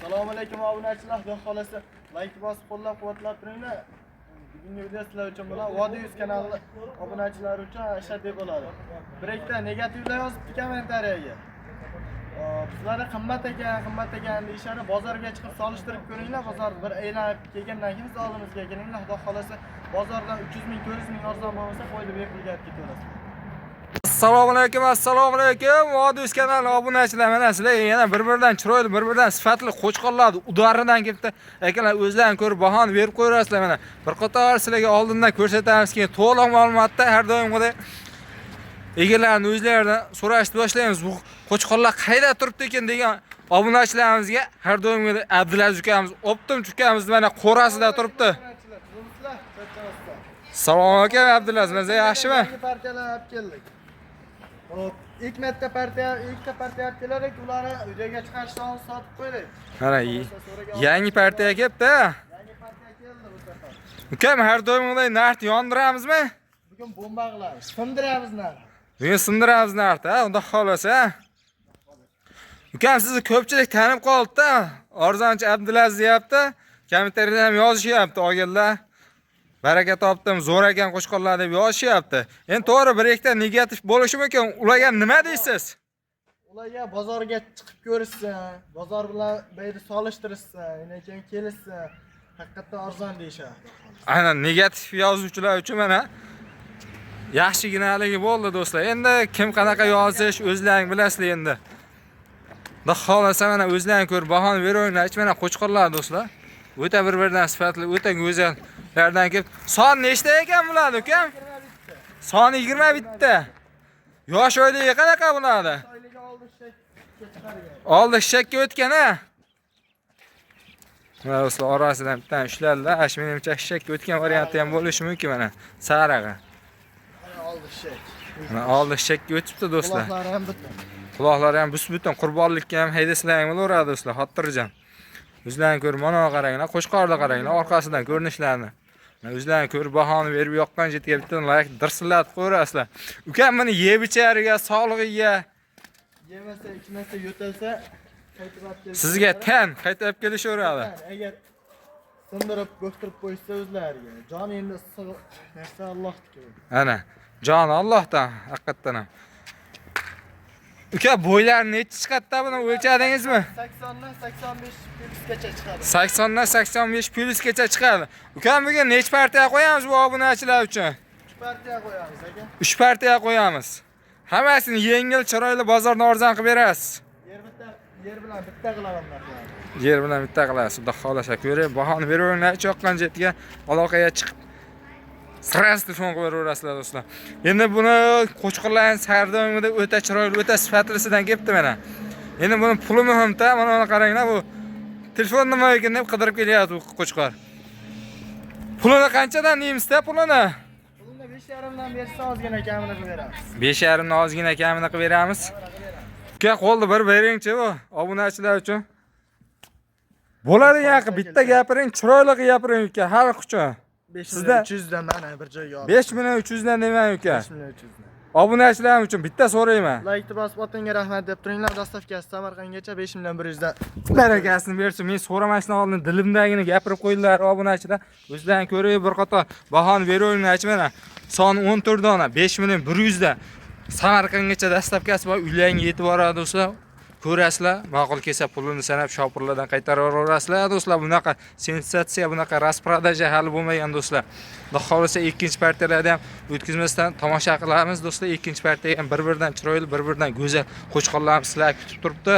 Assalomu alaykum obunachilar, Xudo xolasa like bosib qo'llab-quvvatlab turinglar. Bugungi video sizlar uchun bo'ladi. Vodiy Yuz kanali obunachilari uchun ashaddiy bo'ladi. Bir ikkita negativlar yozibdi kommentariyaga. Bizlarda qimmat ekan, qimmat ekan deyishadi. Bozorga chiqib solishtirib ko'ringlar, bozor bir aylanib kelgandan keyin biz oldimizga kelinglar. Xudo xolasa bozordan 300 ming, 400 ming arzon bo'lmasa qo'ydi bepulga olib ketaverasizlar. Assalomu alaykum, assalomu alaykum. Vodiy Yuz kanali obunachilar, mana sizlar yana bir-biridan chiroyli, bir-biridan sifatli qo'chqorlarni udaridan kelibdi. Akalar, o'zlaring ko'rib bahoni berib qo'yasizlar mana. Bir qator sizlarga oldindan ko'rsatamiz, keyin to'liq ma'lumotda har doimgidek egalarni o'zlaridan so'rashni boshlaymiz. Bu qo'chqorlar qayerda turibdi ekan degan obunachilarimizga har doimgidek Abdulaziz ukamiz, Optim ukamiz mana qo'rasida turibdi. Obunachilar, tuzukmisizlar? Charchamasizlar. Assalomu alaykum Abdulaziz, maza yaxshimi? Yangi partiyalar olib keldik. Hop, ilk marta partiya, ikkita partiya olib kelardik, ularni uyga chiqarishdan oldin sotib qo'ydik. Mana yangi partiya kelibdi. Yangi partiya keldi bu safar. Ukam, har doimgidek narxni yondiramizmi? Bugun bomba qilamiz. Sindiramiz narx. Bugun sindiramiz narxni, ha, xudo xohlasa. Ukam, sizni ko'pchilik tanib qoldi-da. Arzonchi Abdulaziz deyapti. Kommentariyada ham yozishyapti olganlar. Baraka topdim, zo'r ekan qo'chqorlar deb yozishyapti. Endi to'g'ri, bir ikkita negativ bo'lishi mumkin. Ularga nima deysiz? Ularga bozorga chiqib ko'rishsin, bozor bilan bu yerni solishtirishsin, undan keyin kelishsin. Haqiqatdan arzon deyishadi. Aynan negativ yozuvchilar uchun mana yaxshiginaligi bo'ldi do'stlar. Endi kim qanaqa yozish o'zlaring bilasizlar endi. Xudo xohlasa mana o'zlaring ko'rib bahoni beringlar. Hech mana qo'chqorlar do'stlar. O'ta bir-biridan sifatli, o'ta go'zallardan kelib. Son nechta ekan bularni ukam? Soni 21 ta. Yosh oyligi qanaqa bularni? Oyligi oldi shakka chiqargan. Oldi shakka o'tgan ha. Mana do'stlar, orasidan bittani ushladilar. Ash menimcha shakka o'tgan varianti ham bo'lishi mumkin mana. Sarig'i. Mana oldi shak. Mana oldi shakka o'tibdi do'stlar. Quloqlari ham butun. Quloqlari ham bus-butun, qurbonlikka ham haydasizlar ham bo'laveradi do'stlar, xotirjam. O'zlaring ko'rib, mana qaranglar, qo'chqorni qaranglar, orqasidan ko'rinishlarini. Mana o'zlaring ko'rib bahoni berib yoqqan jetiga bitta like dirsillatib qo'yasizlar. Ukam, buni yeb ichariga, sog'lig'iga Yemasa, ichmasa, yo'talsa qaytib olib kelsa. Sizga tan qaytib olib kelishaveradi. Agar sindirib, bo'ktirib qo'yishsa o'zlariga. Jon endi issiq narsa Allohniki. Ana, jon Allohdan haqiqatdan ham. Uka, bo'ylari nechi chiqadi buni o'lchadingizmi? 80 dan 85 plyusgacha chiqadi. 80 dan 85 plyusgacha chiqadi. Ukam, bugun nechi partiya qo'yamiz bu obunachilar uchun? 3 partiya qo'yamiz aka. 3 partiya qo'yamiz. Hammasini yengil, chiroyli bozordan arzon qilib berasiz. Yer bitta, yer bilan bitta qilaman narxlarni. Yer bilan bitta qilasiz. Xudo xohlasa ko'rib, bahoni beraveringlar, yoqqan jetiga aloqaga chiqib сразу telefon qilib beraverasizlar do'stlar. Endi buni qo'chqorlarning sardonida o'ta chiroyli, o'ta sifatlisidan kelibdi mana. Endi buni puli muhim-da, mana buni qaranglar, bu telefon nima ekan deb qidirib kelyapti bu qo'chqor. Pulini qanchadan deymiz-da pulini? Pulini 5,5 dan bersa ozgina kamini qilib beramiz. 5,5 ni ozgina kamini qilib beramiz. Uka, qo'lni bir beringchi bu obunachilar uchun. Bo'ladigan qilib bitta gapiring, chiroyli qilib gapiring uka, xalq uchun. 5 Sizda- million 300 dan mana bir joyga oldim. 5 million 300 dan demang uka. 5 million 300 dan. Obunachilarim uchun bitta so'rayman. Laykni bosib otingga rahmat deb turinglar. Доставка si Samarqandgacha 5 million 100 dan. Barakasini bersin. Men so'ramasdan oldin dilimdagini gapirib qo'ydilar obunachilar. O'zlaring ko'rib bir qator bahoni beraveringlar mana. Son 14 dona 5 million 100 dan. Samarqandgacha доставка si bor, uylaringga yetib boradi do'stlar. Ko'rasizlar, ma'qul kelsa pulini sanab shopirlardan qaytarib yuborasizlar do'stlar. Bunaqa sensatsiya, bunaqa распродажа hali bo'lmagan do'stlar. Xudo xohlasa ikkinchi partiyalarda ham o'tkazmasdan tomosha qilamiz do'stlar. Ikkinchi partiyaga ham bir-biridan chiroyli, bir-biridan go'zal qo'chqorlarimiz sizlar kutib turibdi.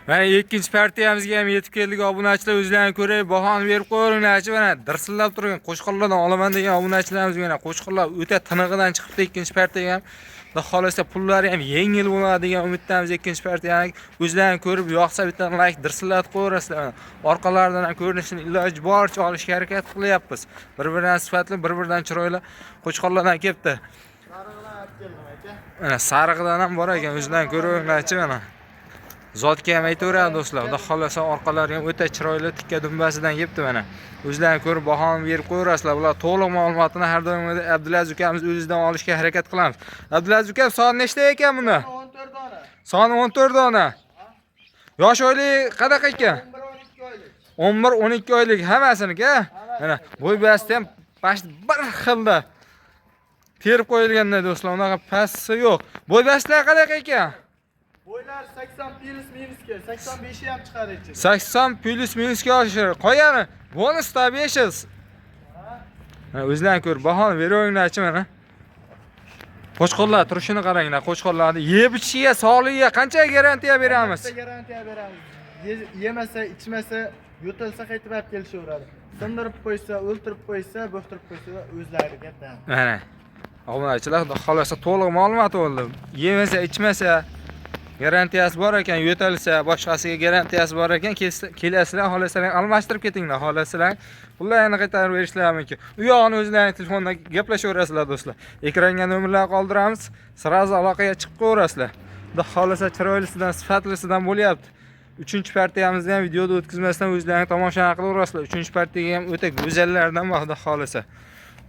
Mana ikkinchi partiyamizga ham yetib keldik obunachilar, o'zlaring ko'rib bahoni berib qo'yinglarchi mana dirsillab turgan qo'chqorlardan olaman degan obunachilarimiz mana qo'chqorlar o'ta tinig'idan chiqibdi ikkinchi partiyaga ham. Xudo xohlasa pullari ham yengil bo'ladi degan umiddamiz ikkinchi partiyani o'zlaring ko'rib yoqsa bitta like dirsillatib qo'yaverasizlar. Mana orqalaridan ham ko'rinishini iloji boricha olishga harakat qilyapmiz. Bir-biridan sifatli, bir-biridan chiroyli qo'chqorlardan kelibdi. Sarig'idan olib keldim aka. Mana sarig'idan ham bor ekan, o'zlaring ko'raveringlarchi mana. Zotga ham aytaveradi do'stlar. Xudo xohlasa orqalari ham o'ta chiroyli tikka dumbasidan yebdi mana. O'zlaring ko'rib bahoni berib qo'yaverasizlar. Bular to'liq ma'lumotini har doimgidek Abdulaziz ukamiz o'zidan olishga harakat qilamiz. Abdulaziz ukam, son nechta ekan buni? 14 dona. Soni 14 dona. Yosh oylik qanaqa ekan? 11-12 oylik. 11-12 oylik hammasiniki, a? Mana bo'y basti ham bir xilda terib qo'yilganda do'stlar, unaqa pasti yo'q. Bo'y bastlar qanaqa ekan? Bo'ylar 80 plus minusga, 85 ham chiqadi ichida. 80 plus minusga oshir. Qo'yani bonusda 500. Mana o'zlaring ko'rib bahoni beraveringlarchi mana. Qo'chqorlar turishini qaranglar, qo'chqorlarni yeb ichishiga, sog'ligiga qancha garantiya beramiz? Bitta garantiya beramiz. Yemasa, ichmasa, yo'talsa qaytib olib kelishaveradi. Sindirib qo'ysa, o'ltirib qo'ysa, bo'xtirib qo'ysa o'zlariga tan. Mana. Obunachilar, xudo xolasa to'liq ma'lumot bo'ldi. Yemasa, ichmasa garantiyasi bor ekan, yo'talsa, boshqasiga garantiyasi bor ekan, kelasizlar, xohlasalar almashtirib ketinglar, xohlasalar pullarni qaytarib berishlari mumkin. U yog'ini o'zlaring telefonda gaplashaverasizlar do'stlar. Ekranga nomerlar qoldiramiz, сразу aloqaga chiqib qo'yaverasizlar. Xudo xolasa chiroylisidan, sifatlisidan bo'lyapti. 3-partiyamizni ham videoda o'tkazmasdan o'zlaring tomosha qilaverasizlar. 3-partiyaga ham o'ta go'zallardan bor, xudo xolasa.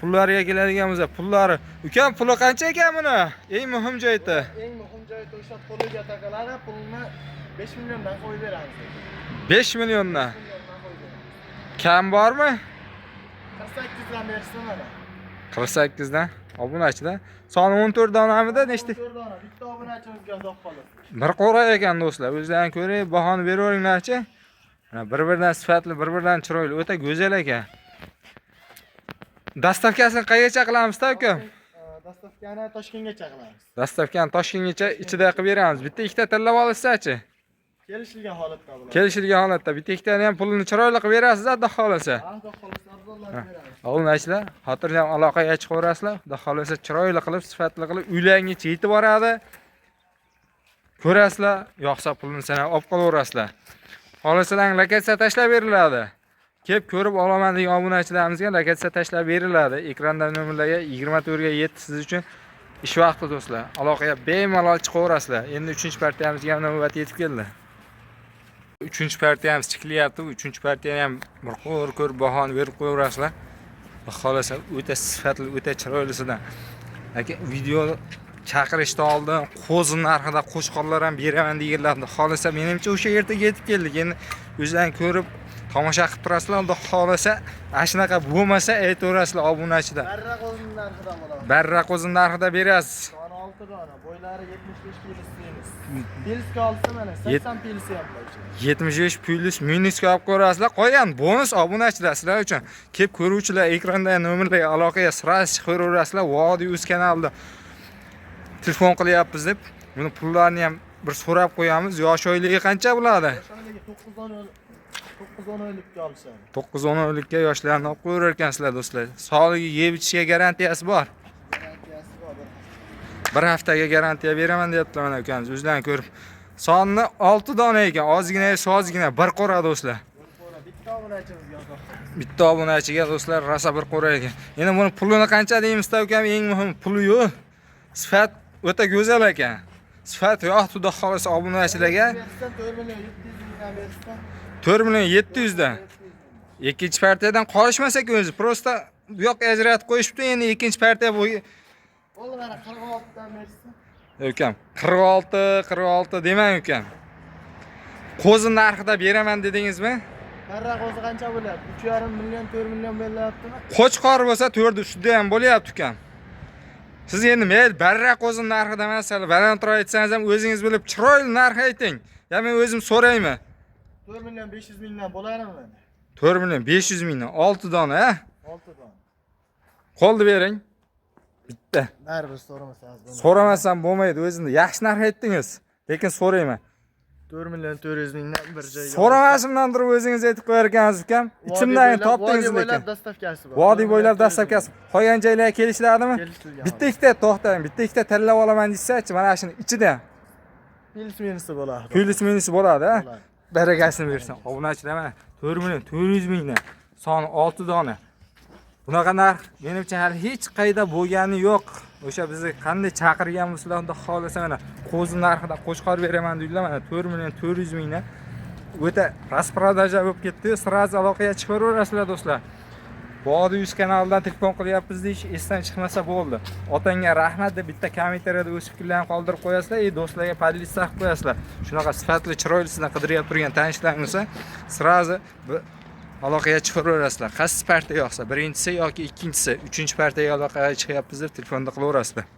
Pullariga keladigan bo'lsa, pullari. Ukam, puli qancha ekan buni? Eng muhim joyda. Eng muhim joyi o'sha qo'liga taqiladi, pulni 5 milliondan qo'yib beramiz. 5 milliondan. 5 milliondan qo'yib beramiz. Kam bormi? 48 dan bersin mana. 48 dan. Obunachilar. Soni 14 donamida nechta? 14 dona. Bitta obunachimizga xudo xohlasa. Bir qo'ra ekan do'stlar. O'zlaring ko'rib, bahoni beraveringlarchi. Mana bir-biridan sifatli, bir-biridan chiroyli, o'ta go'zal ekan. Доставка sini qayergacha qilamiz, ukam? Доставка ni Toshkentgacha qilamiz. Доставка ni Toshkentgacha ichida qilib beramiz. Bitta ikkita tanlab olishsa-chi? Kelishilgan holatda bo'ladi. Kelishilgan holatda bitta ikkitani ham pulini chiroyli qilib berasiz, xudo xolasa. Xudo xohlasa arzonlatib beramiz. Obunachilar, xotirjam aloqaga chiqaverasizlar. Xudo xolasa chiroyli qilib, sifatli qilib uylaringizga yetib boradi. Ko'rasizlar, yoqsa pulini sanab olib qolaverasizlar. Xohlasalar lokatsiya tashlab beriladi. Kelib ko'rib olaman degan obunachilarimizga lokatsiya tashlab beriladi. Ekranda nomerlarga 24 ga 7 siz uchun ish vaqti do'stlar. Aloqaga bemalol chiqaverasizlar. Endi 3-partiyamizga ham navbat yetib keldi. 3-partiyamiz chiqilyapti. 3-partiyani ham bir qo'r ko'rib bahoni berib qo'yaverasizlar. Xohlasa o'ta sifatli, o'ta chiroylisidan. Aka, video chaqirishdan oldin qo'zi narxida qo'chqorlar ham beraman deganlarni xohlasa menimcha o'sha yerga yetib keldik. Endi o'zlaring ko'rib tomosha qilib turasizlar. Xudo xohlasa ana shunaqa bo'lmasa aytaverasizlar obunachilar. Barra qo'zining narxida bo'ladi. Barra qo'zi narxida berasiz. Soni 6 dona, bo'ylari 75 plus minus. Plusga olsa mana 80 plusi ham bor ichida. 75 plus minusga olib ko'rasizlar. Qolgan bonus obunachilar sizlar uchun. Kelib ko'ruvchilar ekranda nomerlarga aloqaga сразу chiqaverasizlar. Vodiy uz kanalida telefon qilyapmiz deb buni pullarni ham bir so'rab qo'yamiz. Yosh oyligi qancha bo'ladi? Yosh oyligi 9-10 oylikka olishadi. 9-10 oylikka yoshlarni olib qo'yaverar ekansizlar do'stlar. Sog'ligi, yeb ichishiga garantiyasi bor. Garantiyasi bor. Bir haftaga garantiya beraman deyaptilar mana ukamiz. O'zlaring ko'rib. Sonni 6 dona ekan, ozgina ozgina bir qo'ra do'stlar. Bir qo'ra bitta obunachimizga xudo xohlasa. Bitta obunachiga do'stlar rosa bir qo'ra ekan. Endi buni pulini qancha deymiz ukam? Eng muhimi puli yo'q. Sifat o'ta go'zal ekan. Sifat yo'q, xudo xolasa obunachilarga Bersa 4 million 700 mingdan bersa. 4 million 700 dan. Ikkinchi partiyadan qolishmasak o'zi, просто bu yoqqa ajratib qo'yishibdi. Endi ikkinchi partiya bu Bo'ldi mana 46 dan bersa. Ukam 46 46 demang ukam. Qo'zi narxida beraman dedingizmi? Barra qo'zi qancha bo'lyapti? 3,5 million, 4 million berilyaptimi? Qo'chqor bo'lsa 4 ustida ham bo'lyapti ukam. Siz endi mayli barra qo'zi narxida emas, sal balandroq aytsangiz ham o'zingiz bilib chiroyli narx ayting. Ya men o'zim so'raymi? 4 million 500 mingdan bo'ladimi mana? 4 million 500 mingdan 6 dona, ha? 6 dona. Qo'lni bering. Bitta. Baribir so'ramasangiz bo'lmaydi. So'ramasam bo'lmaydi, o'zini yaxshi narx aytdingiz. Lekin so'rayman. 4 million 400 mingdan bir joyga. So'ramasimdan turib o'zingiz aytib qo'yar ekansiz ukam. Ichimdan topdingiz Vodiy bo'ylab lekin. доставка si bor. Vodiy bo'ylab доставка si. Qolgan joylarga kelishiladimi? Kelishilgan. Bitta ikkita to'xtang, bitta ikkita tanlab olaman desachi, mana shuni ichida Плюс minusi bo'ladi. Плюс minusi bo'ladi, ha? Bo'ladi. Barakasini bersin. Obunachilar mana 4 million 400 mingdan soni 6 dona. Bunaqa narx menimcha hali hech qayda bo'lgani yo'q. O'sha bizni qanday chaqirgan bo'lsalar, unda xohlasa mana qo'zi narxida qo'chqor beraman deydilar, mana 4 million 400 mingdan o'ta распродажа bo'lib ketdi. Сразу aloqaga chiqaverasizlar do'stlar. Vodiy Yuz kanalidan telefon qilyapmiz deyish esdan chiqmasa bo'ldi. Otangga rahmat deb bitta kommentariyada o'z fikrlarini qoldirib qo'yasizlar, do'stlarga поделиться qilib qo'yasizlar. Shunaqa sifatli, chiroylisini qidiryapti turgan tanishlaring bo'lsa, сразу aloqaga chiqaverasizlar. Qaysi partiya yoqsa, birinchisi yoki ikkinchisi, uchinchi partiyaga aloqaga chiqyapmiz deb telefonda qilaverasizlar.